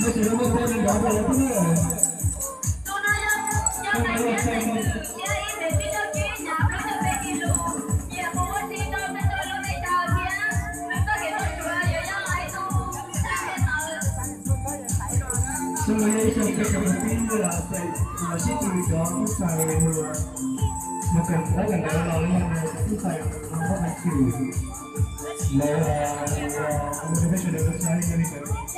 Sawv daws yog ib tsoom peb cov kwv tij los sib tw cov tub ntxhais mus kawm ntaub kawm ntawv los li no, tub ntxhais no muab hais chwm lawv motivation lawv saib li ntawd.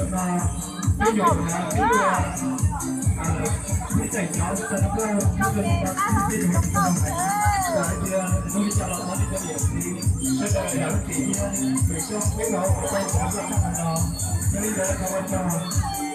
Tus ntxhais cov Santa Claus, tus ntxhais cov Santa Claus, tus ntxhais cov Santa Claus, tus ntxhais cov Santa Claus, sawv daws zam lub txim thiab, peb cov peb los ua tau cov Santa Claus no, yog li ntawd thov ua tsaug.